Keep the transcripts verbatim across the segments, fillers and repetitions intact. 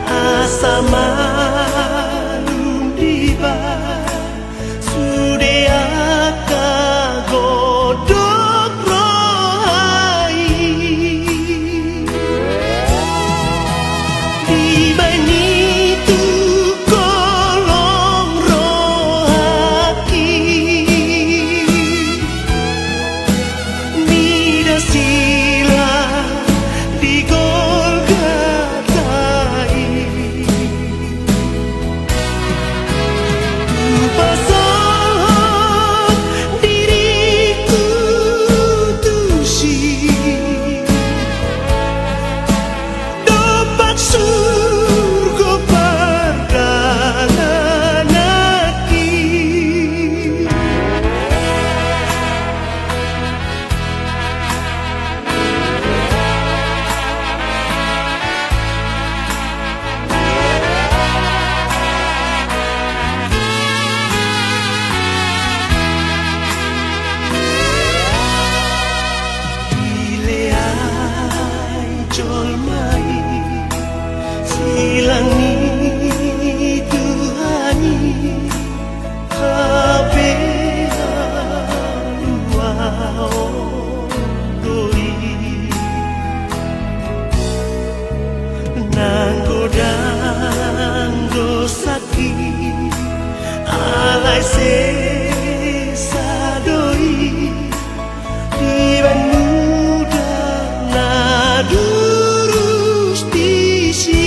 Asa malum dibahen sude angka godang roha i. Dibahen i tu holong rohangki. Mida sila di Golgota i. Hupasahat diringku tusi. Dompak surgo pardalananki. Dilehon jolma i silang ni Tuhan i, hape haluaon do i. Nang godang dosangki, alai sesa do i. Dibahen mudar na durus disi.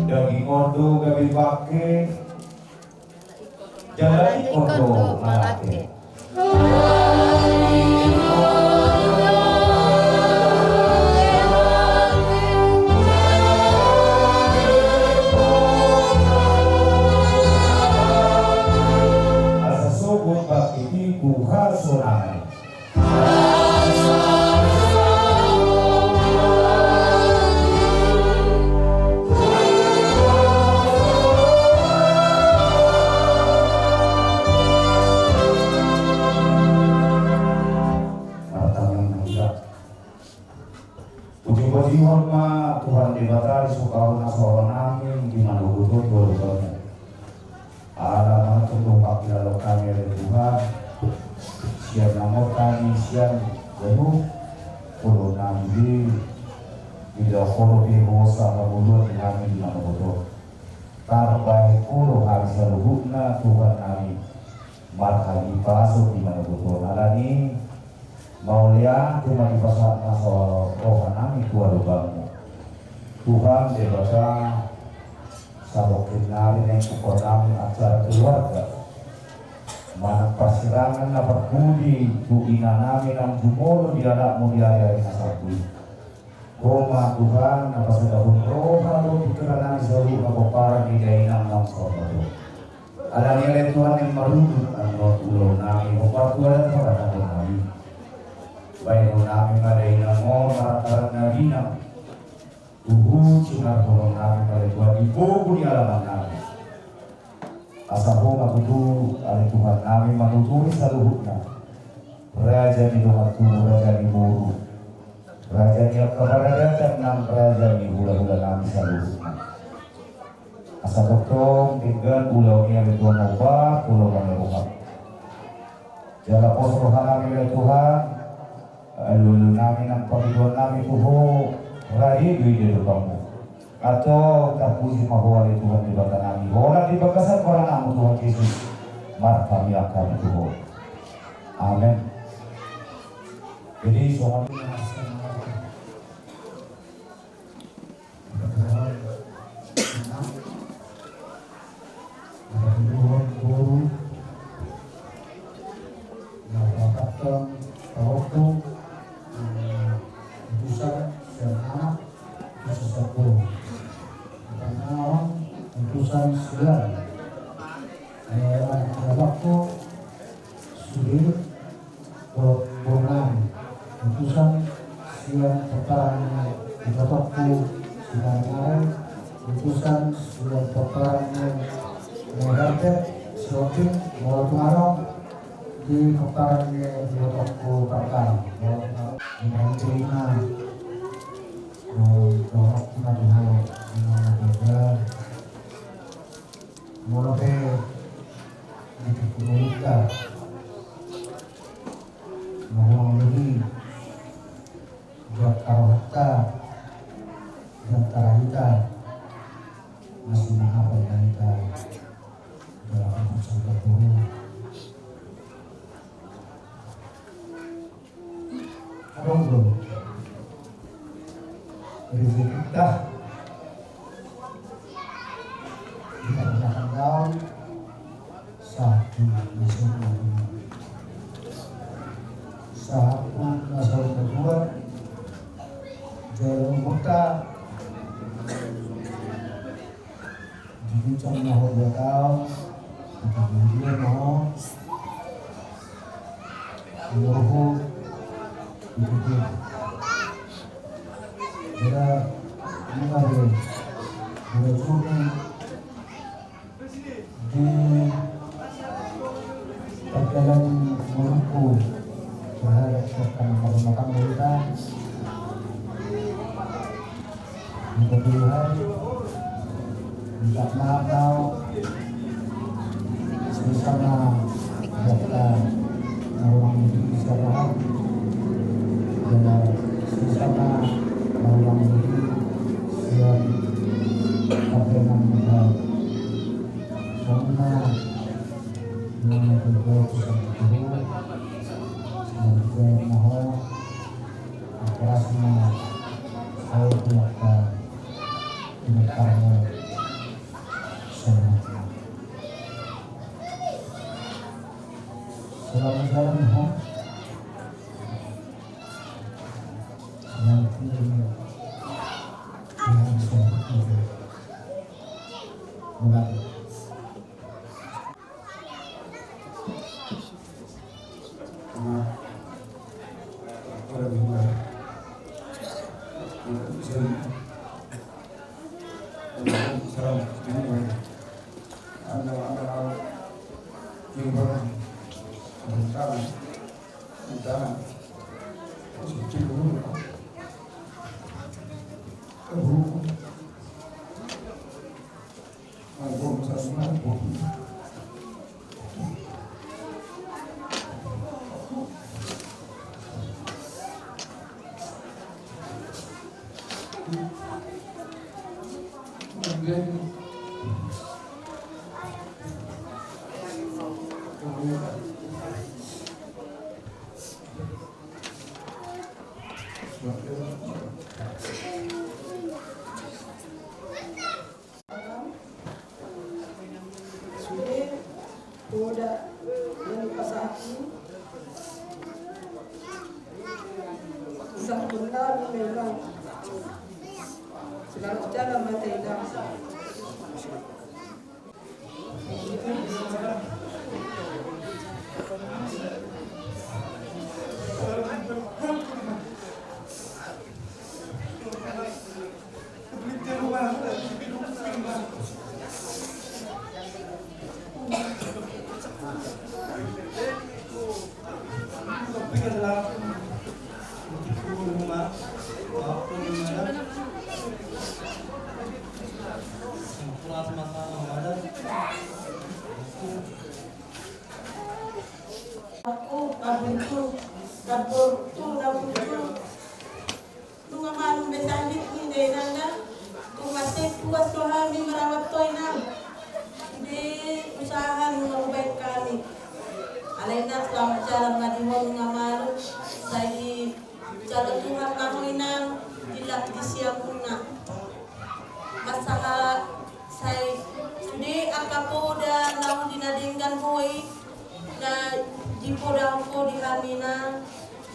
Daging on do gabe bangke, jala ingkon do mangate. Asa sogot bangkit i tu hasonangan. Martangiang ma hita. Puji-pujian ma Tuhan Debata di sukaon na saoran nami di manogot on tu adopanmu. Ala na tung do pangkilalaon hami ale Tuhan, sian na mor hami sian ganup ulaon nami di, di daoh ho dope hosa hangoluan di hami di manogot on. Tarbahen ho do hami saluhutna Tuhan nami, marhahipason di manogot on. Alani mauliate ma dipasahat na saroha nami tu adopanmu. Tuhan Debata, sabangkit nari na ingkon hami acara keluarga manang parsirangan na parpudi tu ina nami naung jumolo di anakmu di ari-ari na salpu i. Ho ma Tuhan na pasadahon roha dohot pingkiran nami saluhut na pomparan ni dainang naung saur matua. Alani i ale Tuhan, naeng marujung annon ulaon nami hombar tu adat paradaton nami. Bahenon nami ma dainang on marangkarang na binahen huhut sinarhonon nami ma ale Tuhan di pogu ni alaman nami. Asa ho ma tutu ale Tuhan nami manuturi saluhutna, raja ni dongan tubu, raja ni boru, raja ni angka paradatan nang raja ni hula-hula nami saluhutna. Asa tongtong denggan ulaon i ale Tuhan, hombar tu lomo ni roham. Jala pos roha nami ale Tuhan, alualu nami nang pangidoan nami tu ho, rade do i di adopanmu. Antong tarpuji ma ho ale Tuhan Debata nami, holan di bagasan goar ni anakmu Tuhan Jesus martangiang hami tu ho. Amen. Jadi songon i ma Utusan sian, eh, anak, anak bapakku, Sudin, Bo-, Bonang, utusan sian pomparan ni ibotongku Simarengare, utusan sian pomparan ni Herpet, Sihombing, molo tung adong di pomparan ni ibotongku Parkal, molo tung adong di Mantirina, molo tung adong di Mantirina. Molo pe di tingki ngolunta na hurang lobi, buat karohanta, dan tarahita, masih maaf ya kita dalam urusan berguru. Adong do rezekinta di pardakan daon, sahat tu na saur matua, sahat tu na saur matua, jala umurta. Di ginjang ma ho dua taon, di ginjang ma ho umurhu, di ginjang. Jala nunga be, jala jurna di pardalanan ngolungku terhadap angka na marumah tangga hita. Minta Tuhan, minta maaf au, sesama angka na hurang lobi sian roham, dan sesama na hurang lobi sian pardalanan hita. Selamat jalan, ha. Nanti ini, ini bisa, ini. Ulang. Sude poda na nipasahatmu. Sahut nami memang. Selamat jalan ma di ho, Inang. Aku, kabuntu, kabuntu, kabuntu. Nunga malum be sandit ni da, Inang da. Tung mansai puas do hami merawat ho, Inang. Sude usaha nunga hubaen hami. Alai, Inang, selamat jalan ma di ho, nunga malum. Sai dijalo Tuhan ma ho, Inang, di la-, di siamunna. Masalah sai sude angka poda naung di na denggan boi na dipodahon ho di hami, Inang,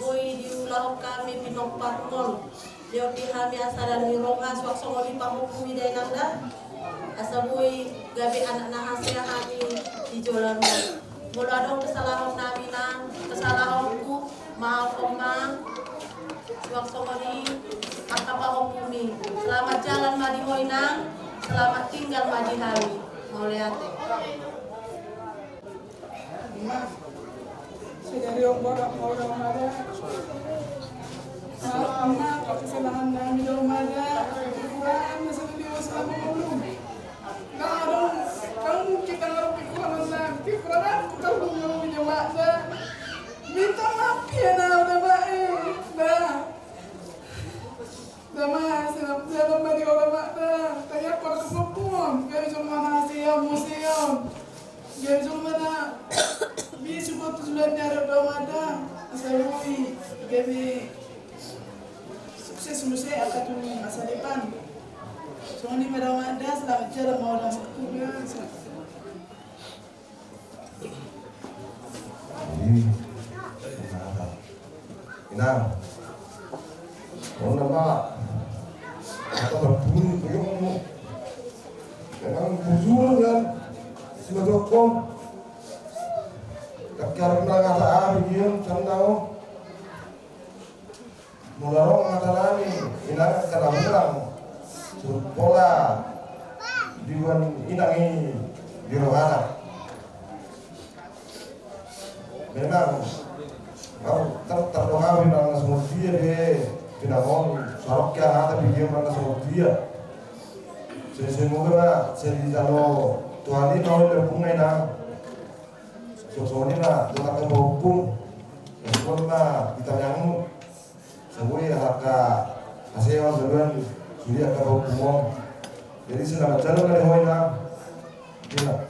boi diulahon hami pinompar on. Lehon di hami asa dao ni roha, suang songon i pahompu i da, Inang da. Asa boi gabe anak na hasea hami di joloan on. Molo adong kesalahan nami, Inang, kesalahanku, maafhon ma. Suang songon i angka pahompumi. Selamat jalan ma di ho, Inang. Selamat tinggal ma di hami. Mauliate. Ima, sadari on borat ma da, Ama da. Maaf, Ama, angka kesalahan nami da, Ama da. Kekurangan na sadari on, selama ngolu. Nga adong, nga mungkin nga adong kekurangan na, kekurangan ku tahu nga mungkin, Ama da. Minta maaf ya, Ama da, Ama, eh. Da. Da, Ama, selamat jalan ma di ho, Ama da. Tanya kau ke popon, gabe jolma na hasea, muse on. Gabe jolma na bisa buat tujuan ni ari on, Ama da. Asa boi gabe sukses muse angka tu masa depan. Songon i ma da, Ama da, selamat jalan ma ho, Ama da. Inang. Inang. Inang. Inang. Angka berbunyi buyungmu. Memang bujur kan? Sudah dokong. Kakar na kata abi diam, sana o. Molo adong hata nami, Inang, angka na hurang, turpuk pola diboan Inang i di rohana. Memang, au tar-, tardok au, Inang, na songon dia be, pinangon, sarokia hata be dia, Inang, na songon dia. Se-, semoga ma, sai dijalo Tuhan i ma ho di ompungna, Inang. Songon i ma, tu angka pahompu. Songon i ma di tangiangmu. Saboi angka hasea on, sude angka pahompu on. Jadi, selamat jalan ma di ho, Inang. Inang.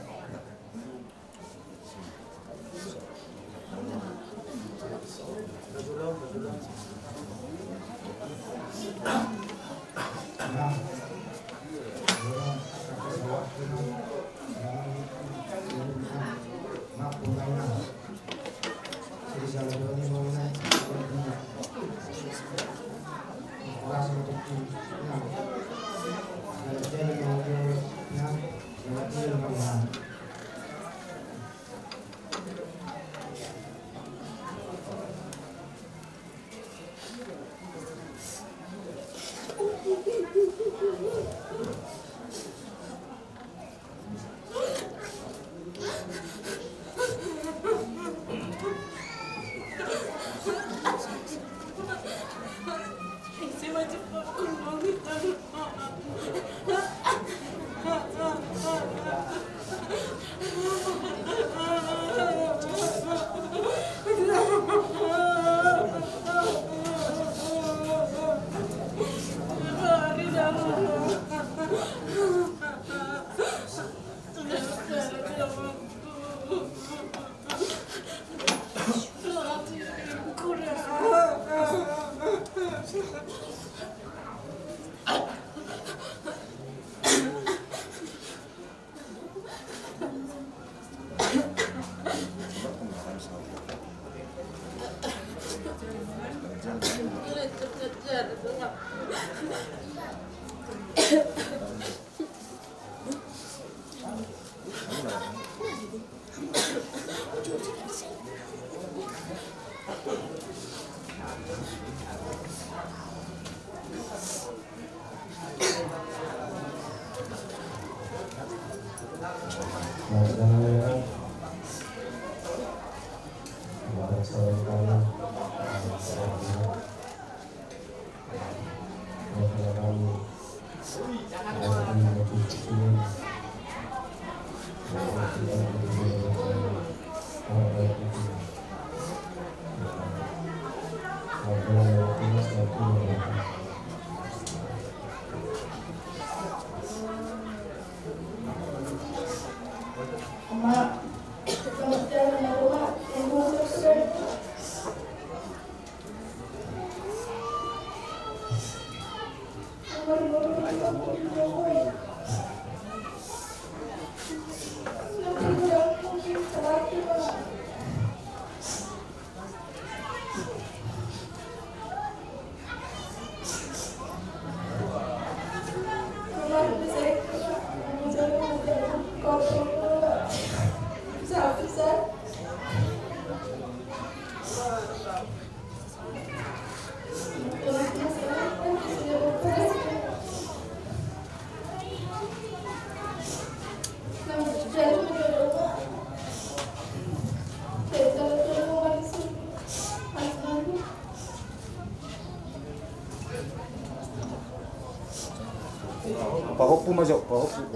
Pahompu ma jo, pahompu.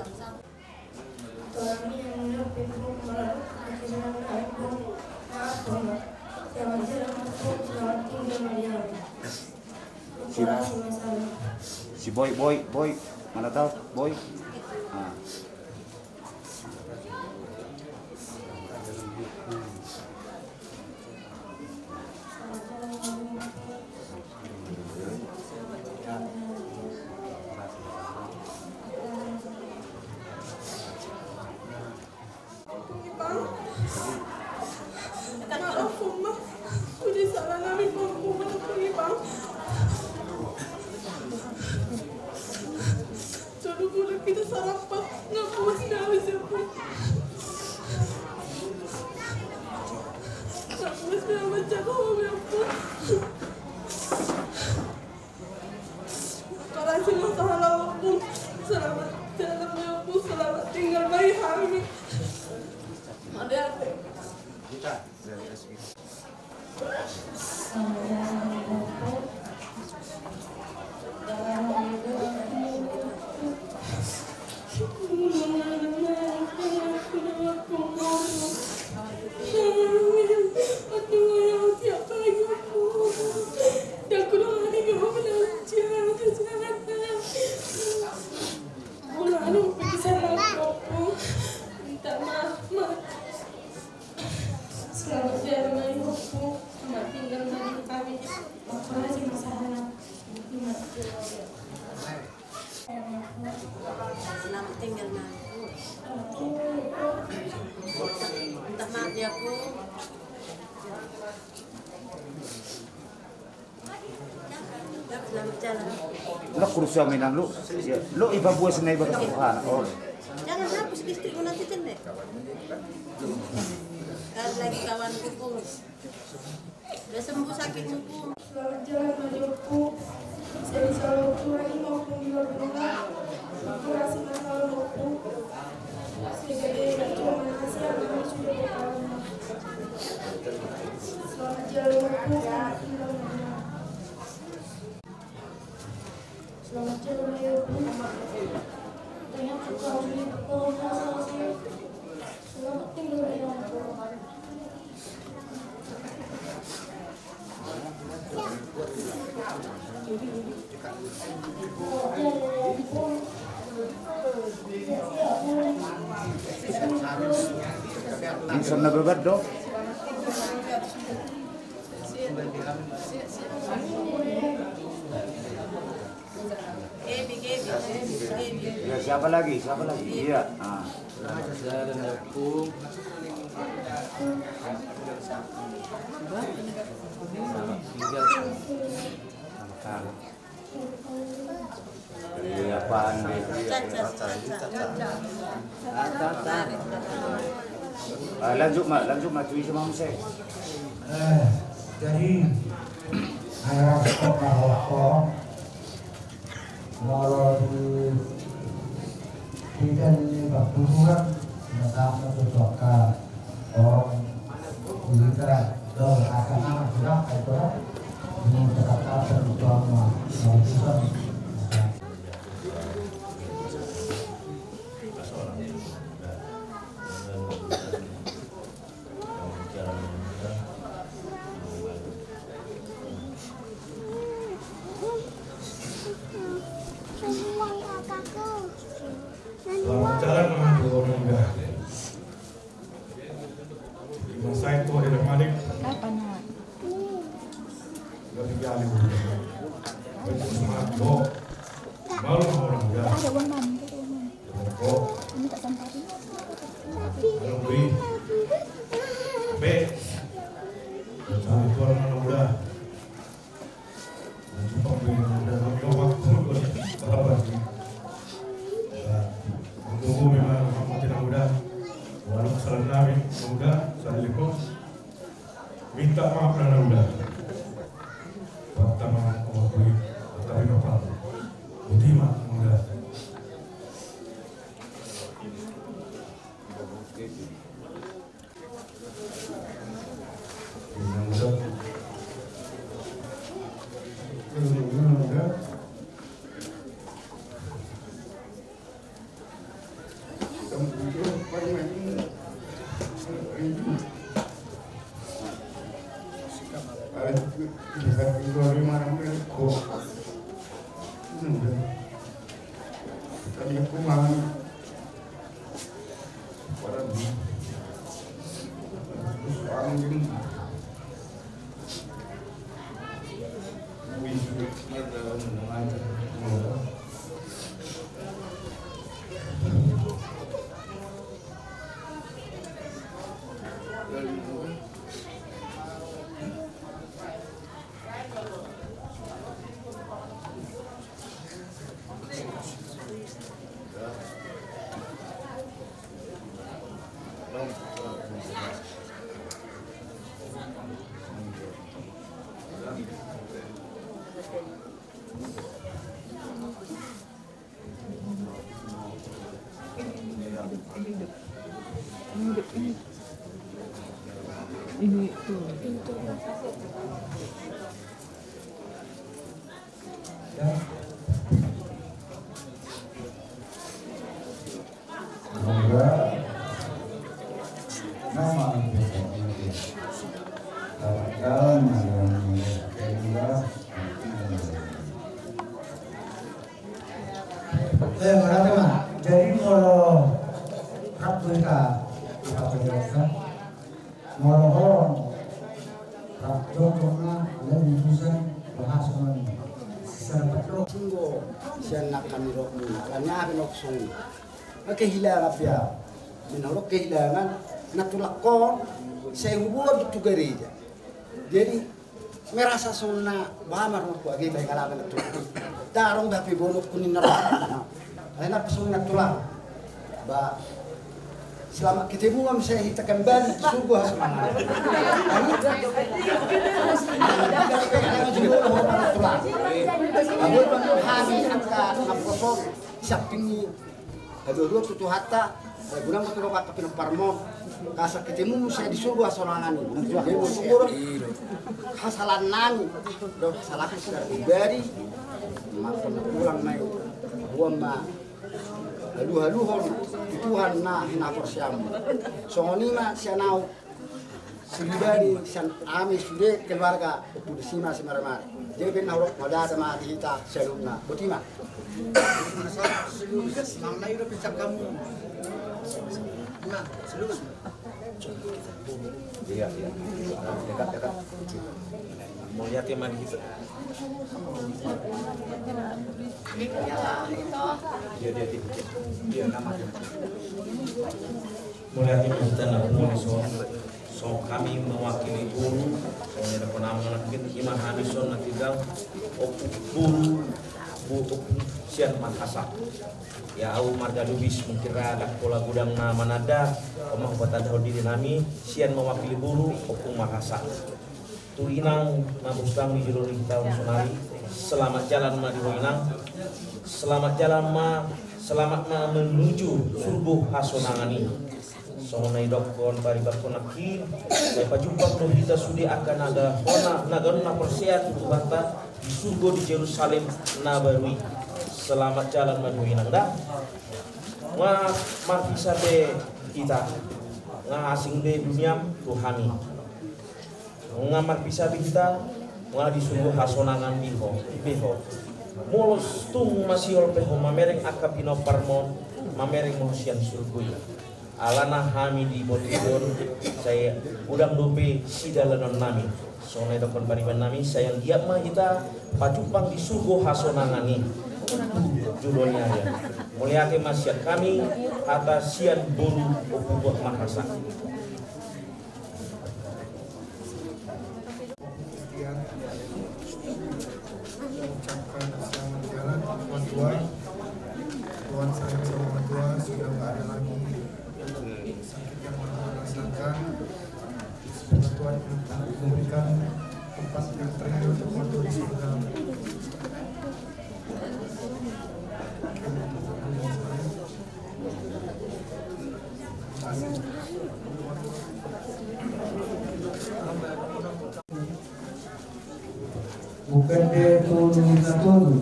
Si, si Boy, Boy, Boy. Mana tahu, Boy? Ah. Maaf, Oma. Sude sala nami, Oma, ampuni, Bang. Jolo mula hita sarapan, nga puas be au sian, Bang. Nga puas be au manjaga ho be, Bang. Makasih, Bang, sahalaho, Bang. Selamat jalan, Bang. Selamat tinggal, Bang, hami. Mauliate. Selamat jalan, Ompu. Selamat tinggal, Ompu. Makasih, Mas Hana. Selamat tinggal, Ompu. Minta maaf ya, Ompu. Selamat jalan. Lah, kurus ya, Minang, lu. Ya, lu iba buas na iba. Oh. Jangan hapus listrikmu nanti, Cende. Kan lagi kawan kumpul. Udah sembuh sakitmu, Pu. Selamat jalan, Ompu. Sehat selalu, Pu. Lagi mau pun di luar rumah. Aku rasa masalah, Ompu. Segede itu mana sih yang harus sudah berkawan. Selamat jalan, Ompu. Selamat tinggal, Ompu. Selamat jalan, Ompu. Selamat tinggal, Ompu. Bisa na babat do. Ya, siapa lagi? Siapa lagi? Iya. Ah. Iya, apaan dia? Caca, caca. Caca, caca. Ah, lanjut ma, lanjut ma tu isi ma muse. Eh, jadi, ayo, stop ma, stop. Molo di, di kan ini waktu Tuhan, masa waktu Tuhan, orang kita, do, akan anak sudah, itu lah. Ini tetap akan Tuhan, ma, mau Tuhan. Selamat jalan, Mas. Di masa itu ada Malik. Apa, Nak? Gak digali. Semangat, Bo. Malu sama orang muda. Ada uang, Mam. Ada uang, Mam. Ada uang, Bo. Ini tak sampai. Ada uang, Bi. Be. Sama itu orang muda. Minta maaf na na uda. Pertama, waktu, tapi bapak. Utima, uda. Eh, berarti mah, jadi molo rap berita apa berita? Molo horong rap jongkong na lebih susah bahas mani. Sisa dapat lo. Sungguh sian na kami rokmu na kami apa noksong. Oke hilang apa ya? Minang kehilangan na tulak ko saya hubungan tu gereja. Jadi merasa sonna bamar tu age baik ala bela tu. Tarong dapi bono kuning na. Lain apa sonna tulang. Ba selamat ketemu am saya hita kembali sungguh semangat. Tulang. Bagus bang hari angka naposo sampingi. Aduh, aduh, tu Tuhanta, eh, guna mo tu roka ka pinomparmu, kasa ketemu saya di surga sonangan ini. Jadi mo sumur, hasalan nami, do hasalan secara pribadi, makan pulang mai, buang ma, halu-haluhon, tu Tuhan na hinaporsiamu. Songon i ma sian au, Silibani sian ami sude keluarga Ompu Desima Simarmar. Jadi ben na hurok madada ma di hita selumna. Botima. Iya, iya. Dekat, dekat. Mau lihat yang mana kita? Dia, dia, dia. Dia nama. Mauliate ma hita na pungu on, songon hami mewakili boru, songon na dapot nami on, ima hami songon na tinggal, ompu boru, Ompung sian Marhasa. Ia ahu marga Lubis, mungkin ra ndang pola godang na mananda, on ma hupatandahon diri nami sian mewakili boru Ompung Marhasa. Tu inang na bustang di jolo ni hita on sonari, selamat jalan ma di ho inang. Selamat jalan ma, selamat ma menuju surgo hasonangan i. Songon na didokkon paribanhon nangkin, sai pajumpang do hita sude angka na ga hona, na ganup na porsea tu Tuhanta di surgo di Jerusalem na baru i. Selamat jalan ma di ho inang da. Nga marpisa be hita, nga asing be duniam tu hami. Nga marpisa be hita, nga di surgo hasonangan be ho, be ho. Molo tung masihol pe ho mamereng angka pinomparmon, mamereng ma ho sian surgo i. Alana hami di Bonti on, sai godang dope sidalanon nami. Songon na didokkon pariban nami, sai anggiat ma hita pajumpang di surgo hasonangan i. Jolo ni ari. Mauliate ma sian hami, hata sian boru Ompung Marhasa. Kemudian mengucapkan selamat jalan orang tua. Tuhan sayang sama orang tua, sudah nggak ada lagi sakit yang orang tua rasakan. Semoga Tuhan memberikan tempat yang terindah untuk orang tua di surga. Bukan dia tolu na tolu.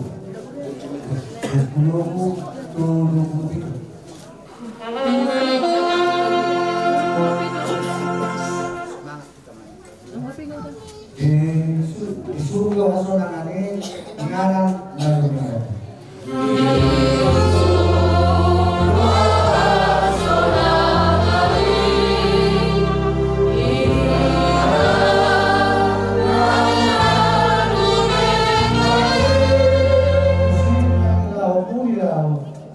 Dua puluh, tolu puluh tiga. Di su-, di surgo hasonangan i, inganan na lumina.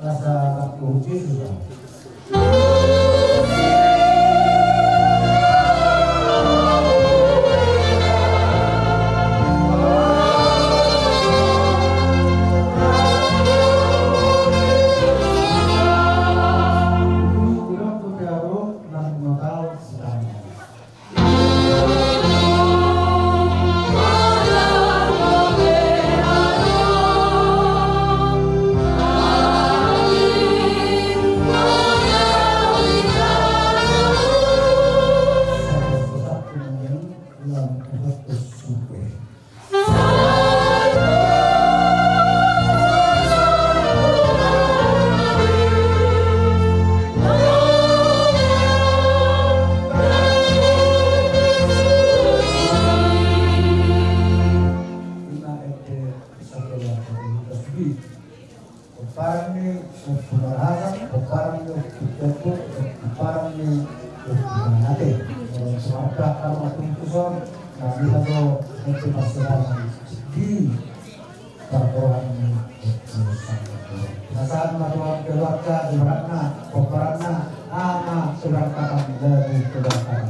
Asa bakti Jesus. Pomparan ni Ompu Marhasa, pomparan ni Ompu Jompo, pomparan ni Ompu Mate. Molo sumapak hamu tu son, na bisa do nanti masuk di parboruan ni. Pasahat ma tu keluarga, ibaratna, pomparanna, ama keberangkatan dari keberangkatan.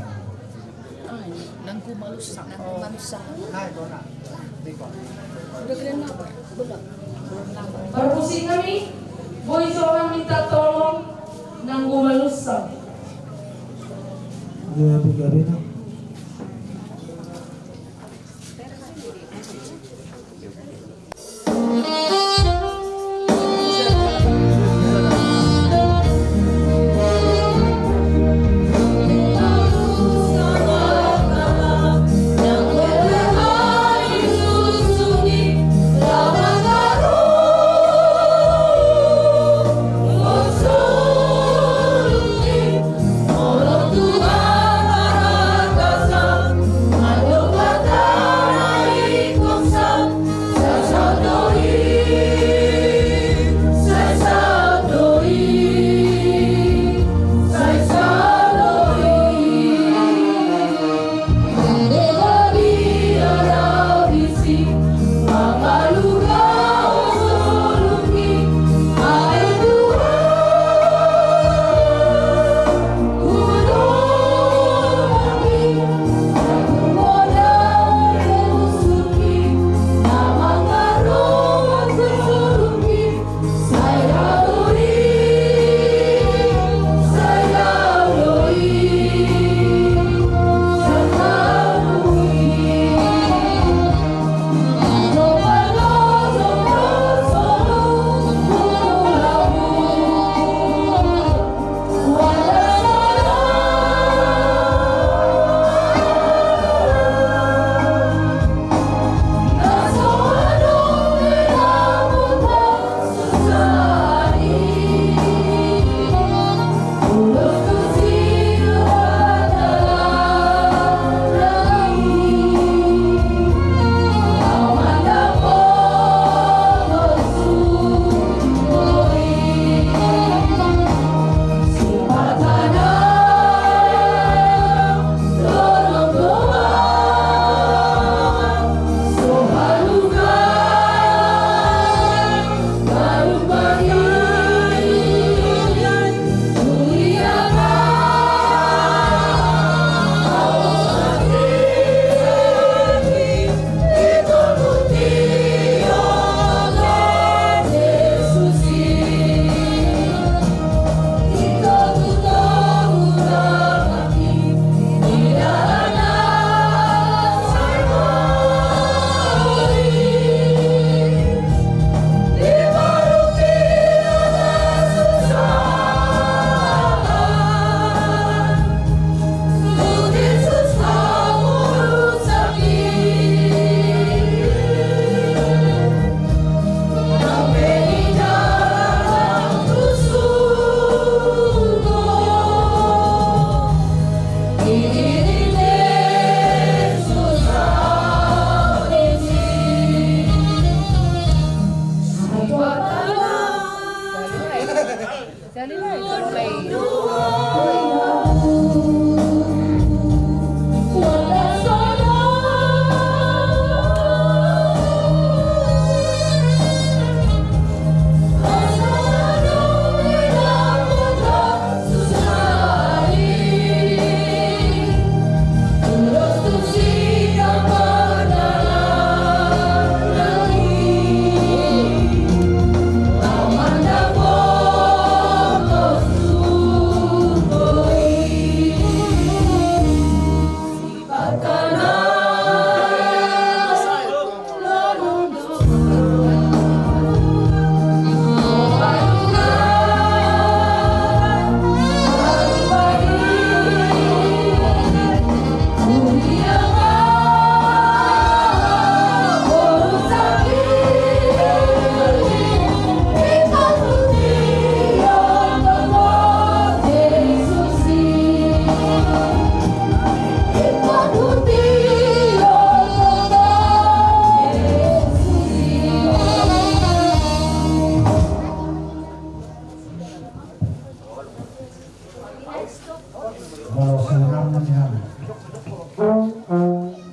Nanggo malussang. Nanggo malussang. Parmusik nami, boi songon minta tolong, Nanggo malussang. Iya, tiga bina.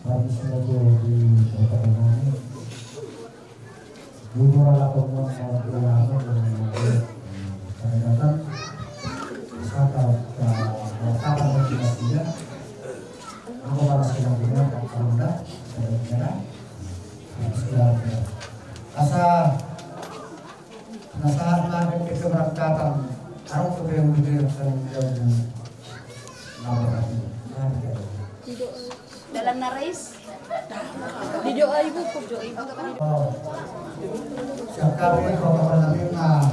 Parmisi na tutu di kota nami. Jujur ala komuan kawan ulama yang membuat peradaban. Saka, eh, meletakkan motivasinya. Aku malah sedang punya, Pak Kapolda, sedang punya. Asa, penasaran lah, keberangkatan. Aku kepengen bener, saya jauh. Dalam narais. Di doa ibu, ku doa ibu. Oh. Siap kami, Bapak Panglima.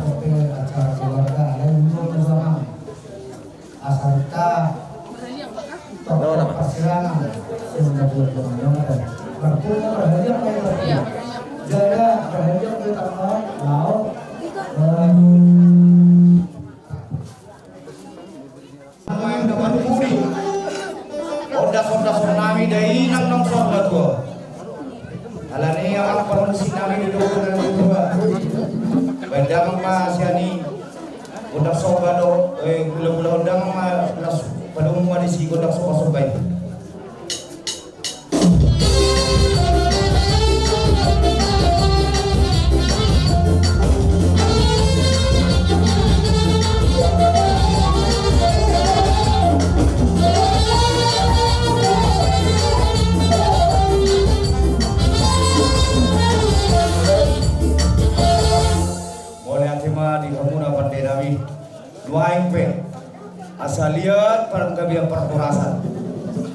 Oke, acara keluarga, ada yang belum terjawab. Asal kita tokoh persilangan. Sudah buat teman-teman. Berkumpul, berhadiah, berhadiah. Jaga, berhadiah, bertambah. Laut. Ondas-ondas nami dainang naung saur matua. Alani amang parmusik nami di dohot na tua. Baen damang ma sian i gondang somba do, eh, gula-gula, damang ma las padomu ma disi gondang somba-somba i. Mauliate ma di hamuna pande nami. Nuaeng pe asa liat panggabean parhorasan.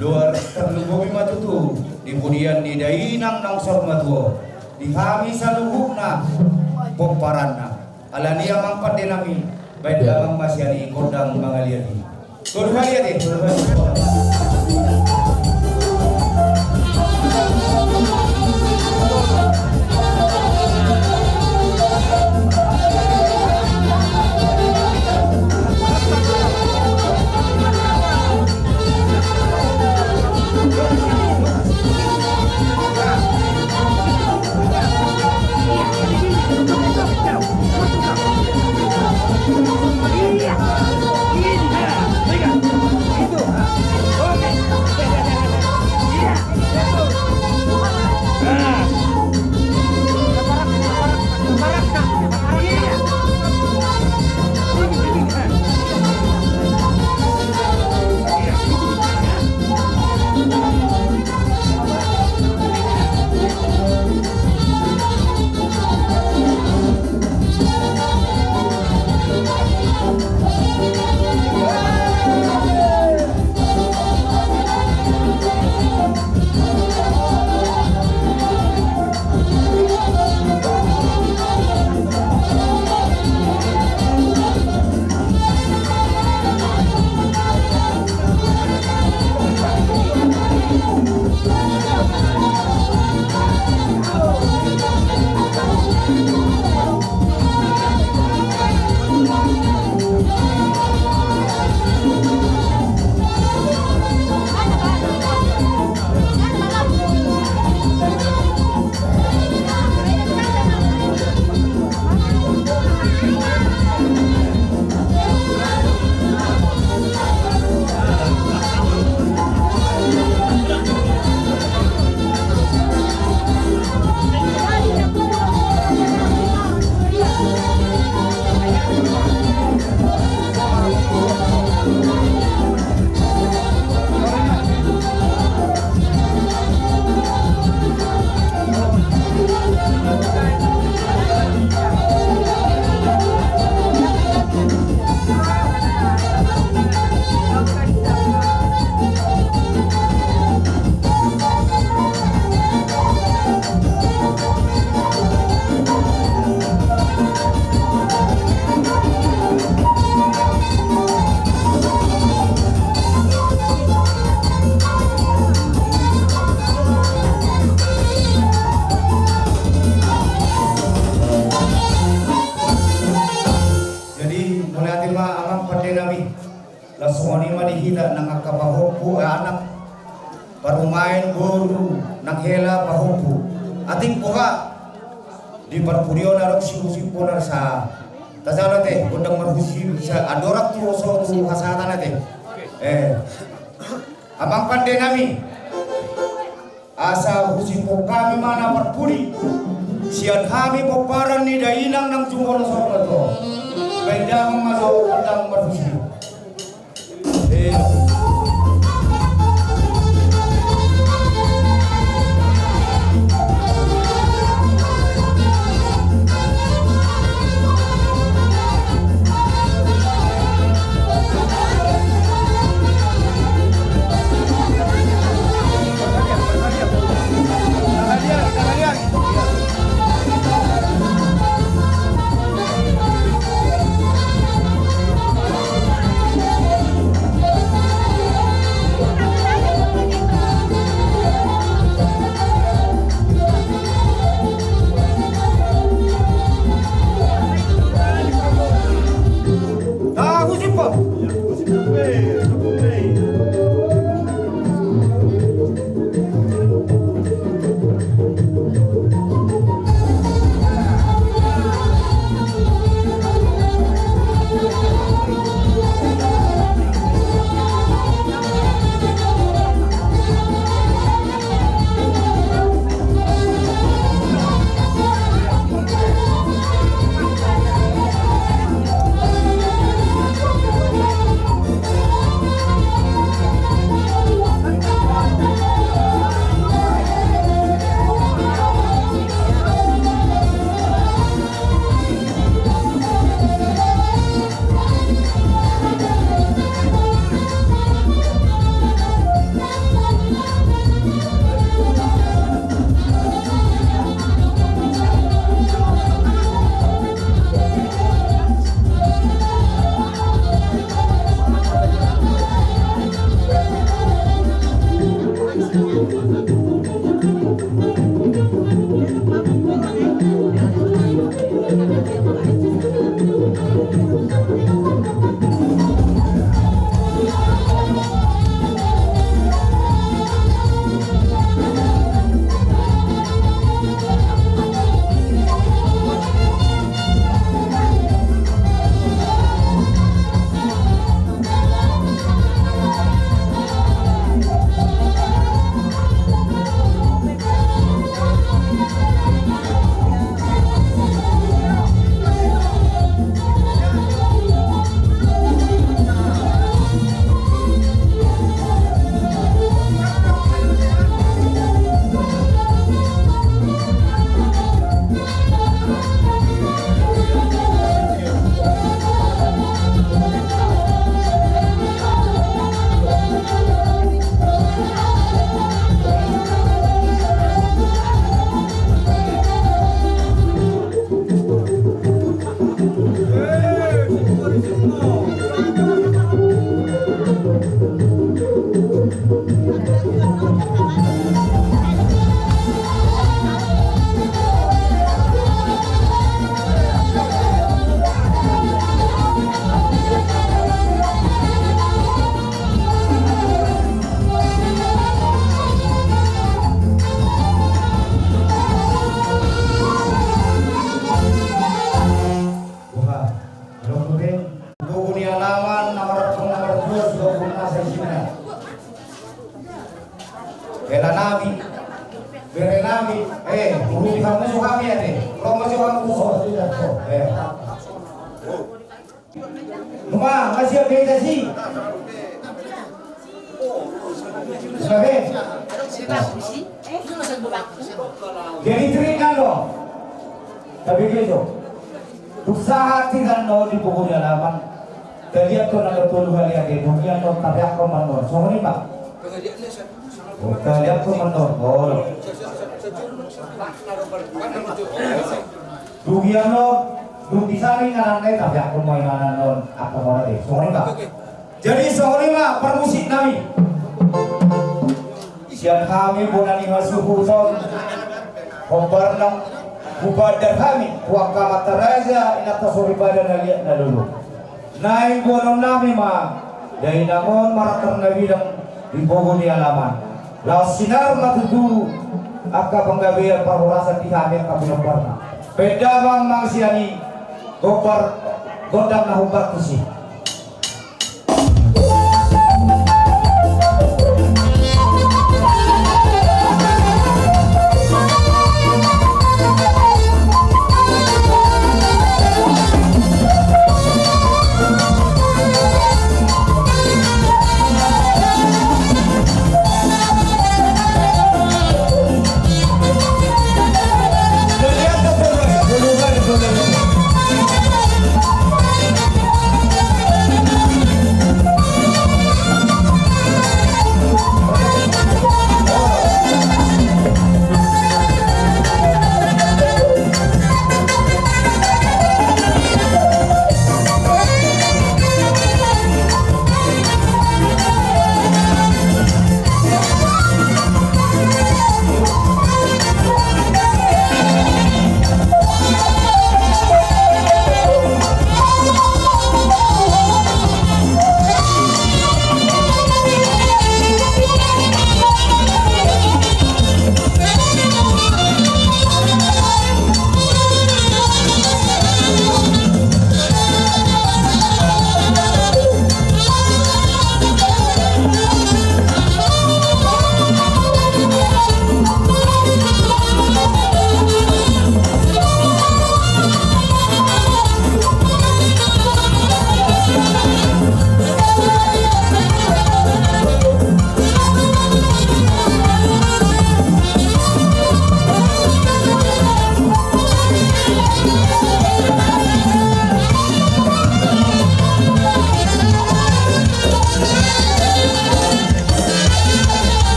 Luar tarlumobi ma tutu di pudian ni dainang naung saur matua, di hami saluhutna pomparanna. Alani amang pande nami, baen damang ma sian i gondang mangaliat i. Tolu kali ya, teh. Tolu kali. Jadi, mauliate ma amang pande nami. Laos songon i ma di hita nang angka pahompu, eh, anak, parumaen, boru, nang hela pahompu. Atik boha di parpudi on adong siusiphon na sa. Tajalo ate, gondang marhusip sa, andorang tu oso tu hasahatan ate. Eh, Nami, asa husiphon hami ma na parpudi sian hami pomparan ni dainang nang jumolo sorga to. Baen damang ma jo gondang marhusi. Boru ni alaman, na martong na marjual, sudah pun asa isinna. Bela nami, bere nami, eh, urupi hamu so hami ate, ro ma jo hamu so, eh. Numa, masih beda sih. Jadi trik kan lo. Tapi gitu. Tung sahat hita on di boru ni alaman. Taliat ko na tolu hali ate, dungian on tapeak ko manon. Songon i ma. Taliat ko manon. Dungian on, dung di sana inganan na i tapeak ko manon. Apa mau nanti? Songon i ma. Jadi songon i ma parmusik nami. Sian hami bona ni hasuhuton, hombar na hubandar hami tu angka amanta raja, inanta soripada na liat na lolo. Naeng boanon nami ma dainang on marangkar na bidang di boru ni alaman. Laos sinar ma tutu angka panggabean parhorasan di hami angka pinomparna. Baen damang ma sian i gombar gondang na hombar tusi.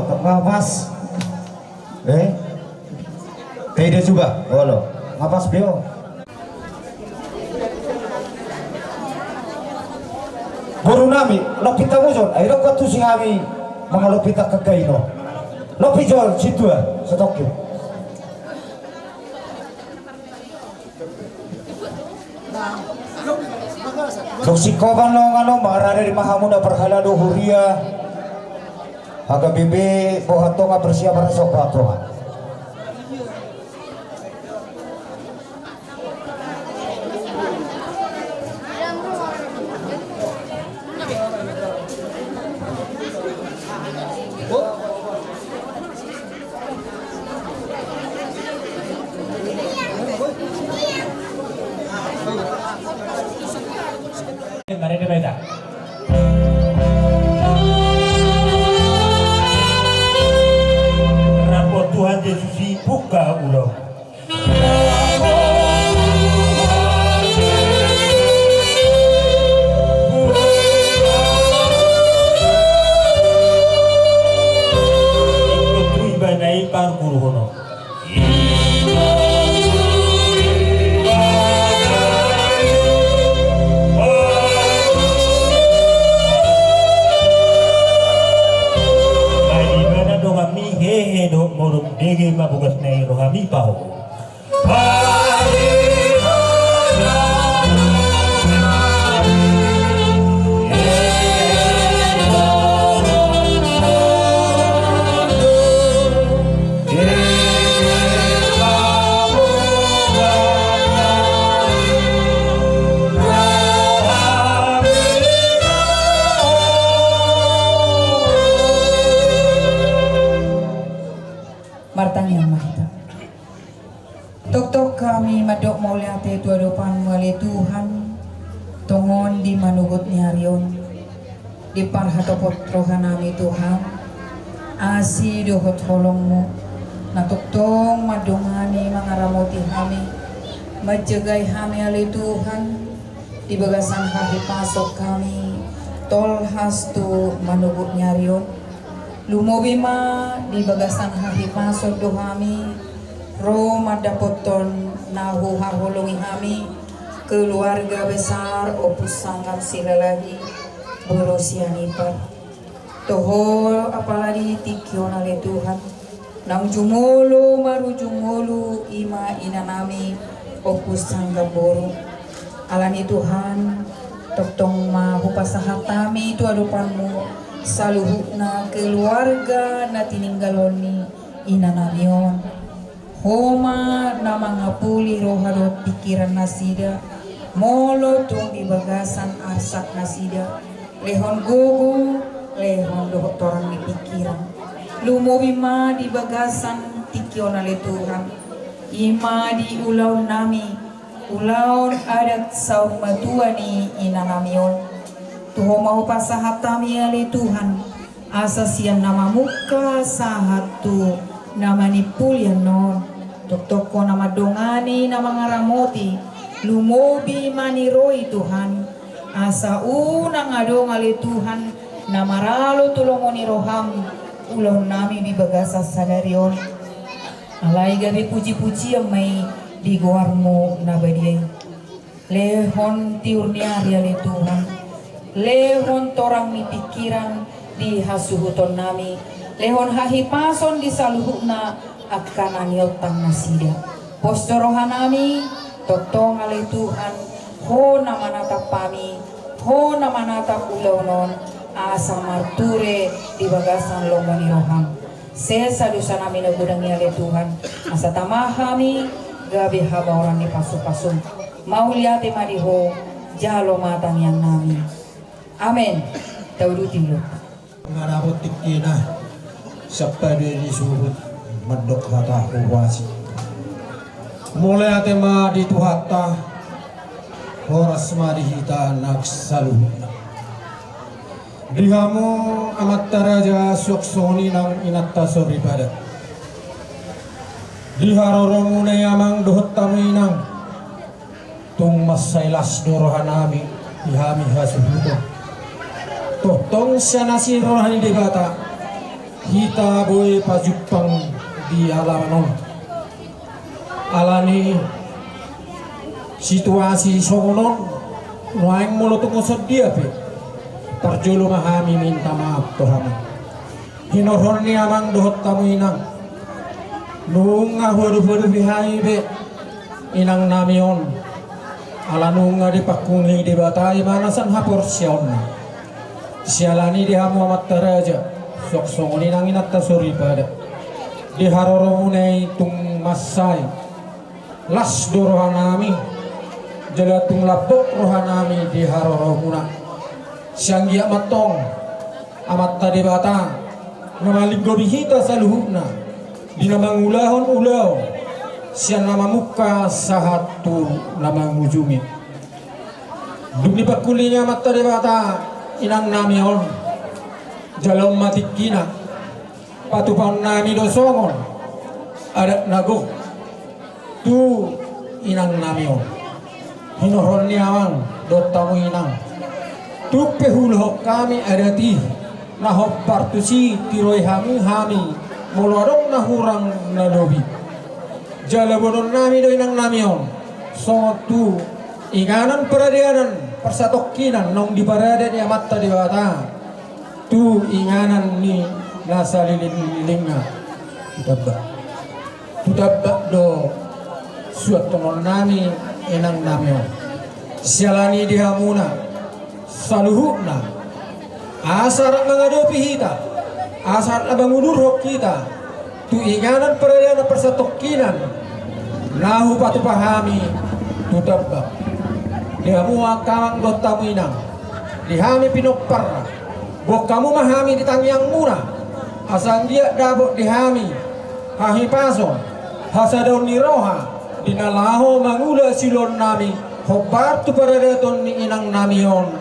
Nga pas. Eh? Taida juga. Olo. Nga pas pe on. Boru nami, lompit hamu jo on, ai rap antusi hami mangalompi angka i on. Lompit jo on, sintua, satongkin. Dung singkopan do on, mangarade ma hamuna parhalado huria. H K B P, Boha Tonga, persiapan resort Boha Tonga. Marende ma hita. Rap dohot Tuhan Jesus i, buka ulaon. Ingkon tu ibana i parguruhonon. Ai di ibana do hami hehe dohot modom, dege ma bogasna i rohami pahohom. Martangiang ma hita. Tongtong hami mandok mauliate tu adopanmu ale Tuhan, tongon di manogot ni ari on. Diparhatopot rohanami Tuhan, asi dohot holongmu, na tongtong mandongani mangaramoti hami, manjagai hami ale Tuhan, di bagasan hahipason hami, tolhas tu manogot ni ari on. Lumobi ma di bagasan hahipason do hami, ro mandapothon na huhaholongi hami, keluarga besar Ompu Sanggar Silalahi, boru Sianipar. Toho apala di tingki on ale Tuhan, naung jumolo marujung ngolu i ma inanami Ompu Sanggar boru. Alani Tuhan, tongtong ma hupasahat hami tu adopanmu saluhutna keluarga na tininggalhon ni inanami on. Ho ma na mangapuli roha dohot pingkiran nasida, molo tung di bagasan arsak nasida, lehon gogo, lehon dohot torang ni pingkiran. Lumobi ma di bagasan tingki on ale Tuhan, i ma di ulaonnami, ulaon adat saur matua ni inanami on. Tu Ho ma hupasahat hami ale Tuhan, asa sian na mamungka sahat tu na manimpuli annon. Tongtong Ho na mandongani na mangaramoti, lumobi ma niroi Tuhan, asa unang adong ale Tuhan na maralo tu lomo ni roham ulaonnami di bagasan sadari on. Alai gabe pujipujian ma i di goarmu na badia i. Lehon tiur ni ari ale Tuhan, lehon torang ni pingkiran di hasuhutonnami, lehon hahipason di saluhutna angka na niontang nasida. Pos do rohanami, tongtong ale Tuhan, Ho na manatap hami, Ho na manatap ulaon on, asa marture di bagasan lomo ni roham. Sesa dosanami na godang i ale Tuhan, asa tama hami gabe habaoran ni pasupasum. Mauliate ma di Ho, jalo ma tangiangnami. Amen. Tauduti ulaonta. Nga dapot tingkina, sampulu dua ni suhut mandok hata huhuasi. Mauliate ma di Tuhanta, horas ma di hita nang saluhutna. Di hamu amanta raja suang songon i nang inanta soripada. Di haroromuna i amang dohot hamu inang, tung mansai las do rohanami di hami hasuhuton. Tongtong sian asi roha ni Debata, Hita boi pajumpang di alaman on. Alani situasi songon on, nuaeng molo tung songon dia pe, parjolo ma hami minta maaf tu hamu. Hinorhon ni amang dohot hamu inang, nunga huadopi-adopi hami be inang nami on, ala nunga dipangkungei Debata i ma na sian haporseaonna. Siala ni i di hamu amanta raja, suang songon i nang inanta soripada, di haroromuna i tung mansai las do rohanami, jala tung lambok rohanami di haroromuna. Sai anggiat ma antong Amanta Debata na malinggomi hita saluhutna di na mangulahon ulaon sian na mamungka sahat tu na mangujungi. Dung dipangkulingi Amanta Debata inang nami on, jala on ma tingkina, patupaon nami do songon adat na gok tu inang nami on. Hinorhon ni amang dohot hamu inang, tung pe huulahon hami adat i, na hombar tusi tiroi hamu hami molo adong na hurang na lobi. Jala boanon nami do inang nami on songon tu inganan paradanan parsatongkinan naung diparada ni Amanta Debata tu inganan ni na saleleng-lelengna. Tu tambak, tu tambak do suanhonon nami inang nami on. Siala ni i di hamuna saluhutna, asa rap mangadopi hita, asa rap mangudurhon hita tu inganan paradanan parsatongkinan na hupatupa hami tu tambak. Di hamu angka amang dohot hamu inang, di hami pinomparna, boan hamu ma hami di tangiangmuna, asa anggiat dapot di hami hahipason, hasadaon ni roha di na laho mangula siulaon nami hombar tu paradaton ni inang nami on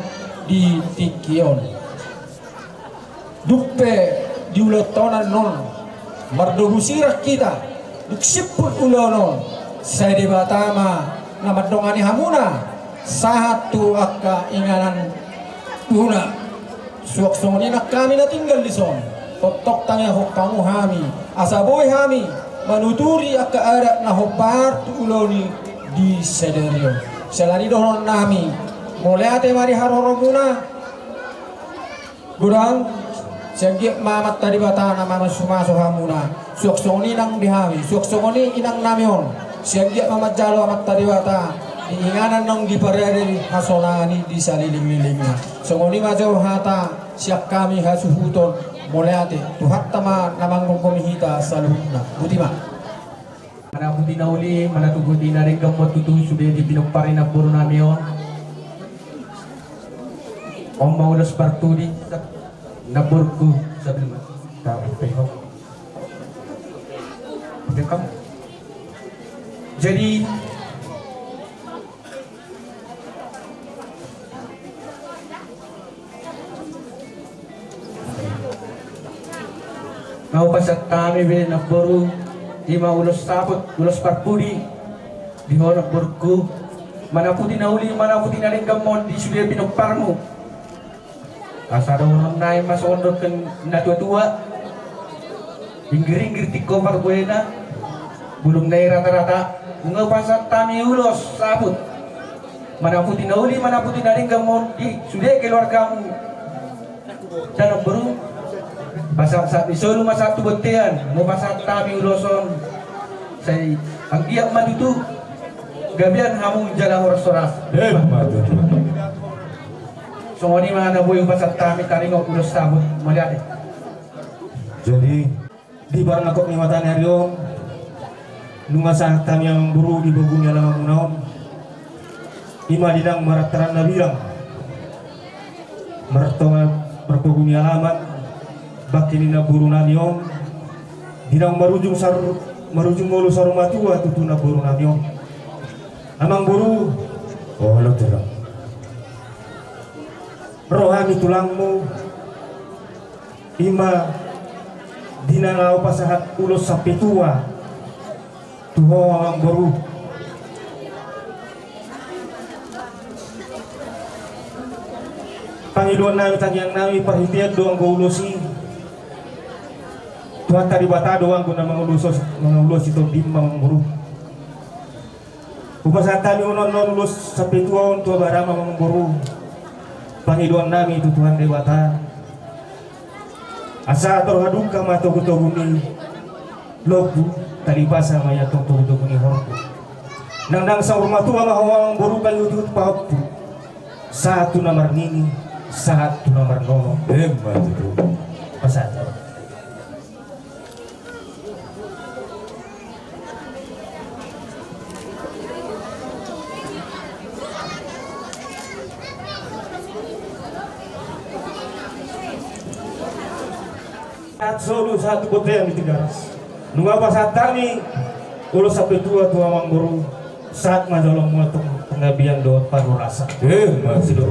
di tingki on. Dung pe di ulaonta on annon mardomu sirang hita, dung simpul ulaon on, sai Debata ma na mandongani hamuna sahat tu angka inganan muna. Suang songon i nang hami na tinggal dison, tongtong tangiangkon hamu hami, asa boi hami manuturi angka adat na hombar tu ulaon i di sadari on. Siala ni i dohonon nami, mauliate ma di haroromuna. Godang, sai anggiat ma Amanta Debata na mamasumasu hamuna. Suang songon i nang di hami, suang songon i inang nami on, sai anggiat ma manjalo Amanta Debata di inganan naung diparada i hasonangan i di saleleng-lelengna. Songon i ma jo hata sian hami hasuhuton, mauliate. Tuhanta ma na manggomgomi hita saluhutna. Boti ma. Mana puti na uli, mana tu puti na denggan ma on tutu sude dipinompari namboru nami on. On ma ulos parpudi namboruku. Sabil ma. Tahu pe ho. Denggan. Jadi na hupasahat hami be namboru, i ma ulos saput, ulos parpudi di ho namboruku. Mana puti na uli, mana puti na denggan ma on di sude pinomparmu. Asa dohonon nami ma songon dohonon ni na tua-tua. Inggir-inggir tingko parbuena, bulung nai rata-rata. Nunga hupasahat hami ulos saput. Mana puti na uli, mana puti na denggan ma on di sude keluargamu. Sian namboru, pasahat-sahat ni solu ma sahat tu bontean, nunga hupasahat hami ulos on. Sai anggiat ma tutu gabean hamu jala horas-horas. Emma tutu. Songon i ma na boi hupasahat hami taringot ulos saput, mauliate. Jadi, di parnangkok ni mata ni ari on, nunga sahat hami amangboru di pogu ni alamanmuna on, i ma di na marhaha na bilang, martonga marpogu ni alaman, bangke ni namboru nami on, di na marujung sar-, marujung ngolu saur matua tutu namboru nami on. Amangboru, olo tulang. Ro hami tulangmu, i ma di na laho pasahat ulos sampe tua tu ho amangboru. Pangidoan nami, tangiang nami, parhitean do anggo ulos i. Tuhanta Debata do anggo na mangulosi, mangulosi tondinma, amangboru. Hupasahat hami on, on, on ulos sampe tua on tu abarama, amangboru. Pangidoan nami tu Tuhan Debata, asa tarhadungka ma togutogu ni lombu, talipasa ma i antong togutogu ni horbo. Nang, nang saur matua ma ho, amangboru, pangihutihut pahompu, sahat tu na marnini, sahat tu na marnono. Emma tutu. Pasahat. Sahat solu, sahat tu bontean ni Tigaras. Nunga pasahat hami ulos sampe tua tu amangboru, sahat ma jolo muna tu panggabean dohot parhorasan. Emma tutu.